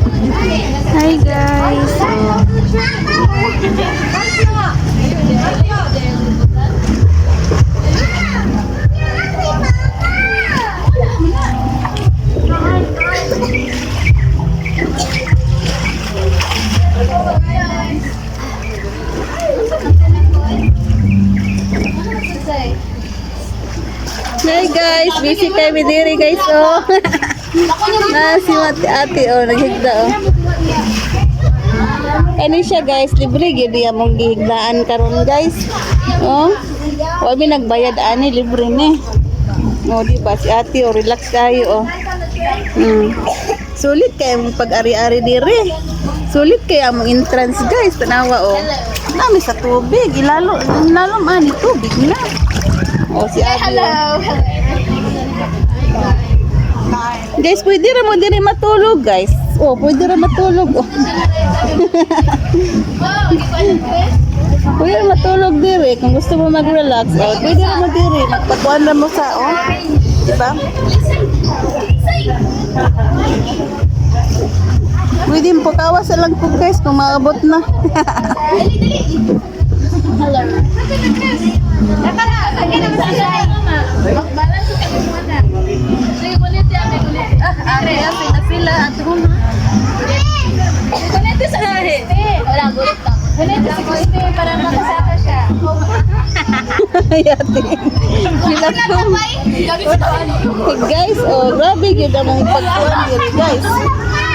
Hi guys. Oh. Hi guys, busy kami diri guys oh. Na si ate, ate oh, naghigda oh. Ano siya guys, libre gyud niya mong gihigdaan karon guys. Oh. Wa mi nagbayad ani, libre ni. Oh, di ba si ate oh, relax kayo oh. Sulit kay mong pag-ari-ari diri. Sulit kay among entrance guys, tanawa oh. Nami sa tubig, ilalo ilalo man ni tubig na. Oh, si ate. Hello. Guys, pwede ra mo diri matulog, guys. Oh, pwede ra matulog. Oh. Pwede ra matulog diri kung gusto mo mag-relax. Oh, pwede ra mo diri magpakuan ra mo sa oh. Di ba? Pwede mo kawas lang po guys kung maabot na. Ah, pila pila at home. Para makasama siya. Yate. Pila po. Guys, oh, grabe gyud among pagkuan diri guys.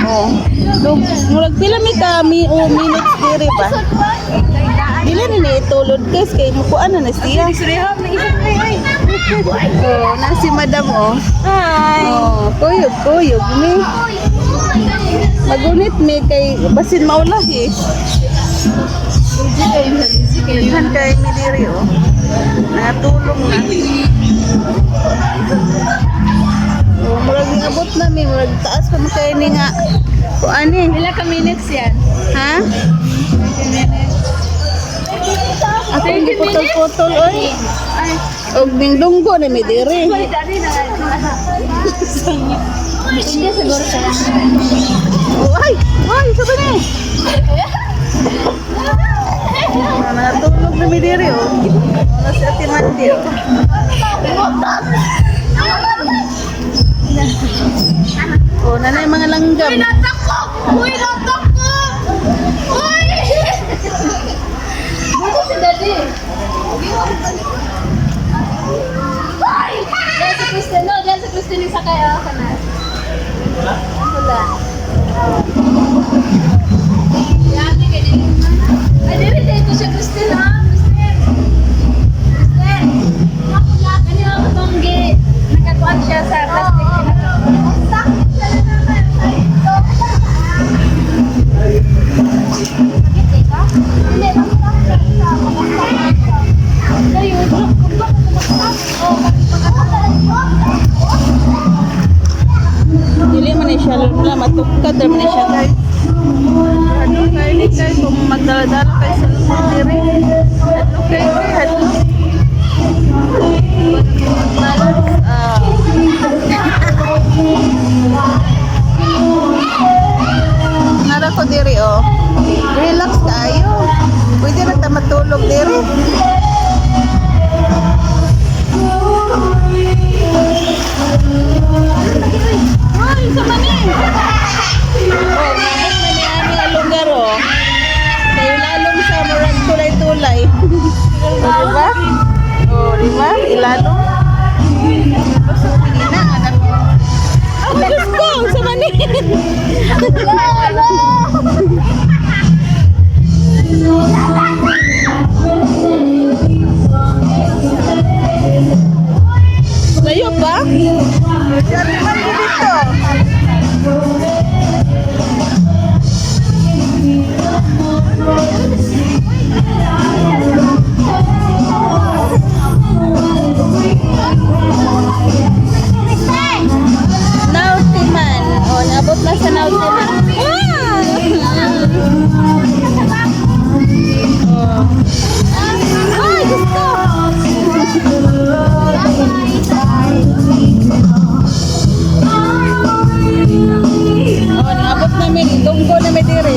Oh. Murag pila mi kami o minutes diri ba? Dili ni ni itulod guys kay mukuan na na siya. Oh, na si madam oh. Hi! Oh, kuyog kuyog mi. Magunit mi kay basin maulah eh. Daghan kay mi diri oh. Natulong na. Oh, murag abot na mi, murag taas pa man kay ni nga. Kuan eh. Ilan ka minutes yan? Ha? Ako hindi putol-putol oy. Ay, Og ning dunggo na mi diri. dali na. Hindi siguro siya. Oh, ay, ay, sabi ni. Oh, natulog na mi diri oh. Wala si Ate Mandy oh. Oh, nanay mga langgam. Natakot! Uy, natakot! Uy! Buto si Daddy. Ay! Diyan si Kristen, no? Diyan si Kristen yung sakay, oh, kana. Wala. Yate kay dili. Ay, dili dito siya, Kristen, ha? Kristen. Kristen. Nakula, kanina ako itong nakakuan siya sa plastic. Dili man ni siya lula, matukad man ni siya guys. Ano kayo ni guys, kung magdala-dala kayo sa lumon diri. Hadlo kayo, hadlo. Ah. Nara ko diri oh. Relax kayo. Pwede ra ta matulog diri. Ay, sa mani. Oh, nabot na ni ami ang lugar oh. Kayo lalong sa murag tulay-tulay. Oh, di ba? Oh, di ba? Ilalong. namin, dunggo na mi diri.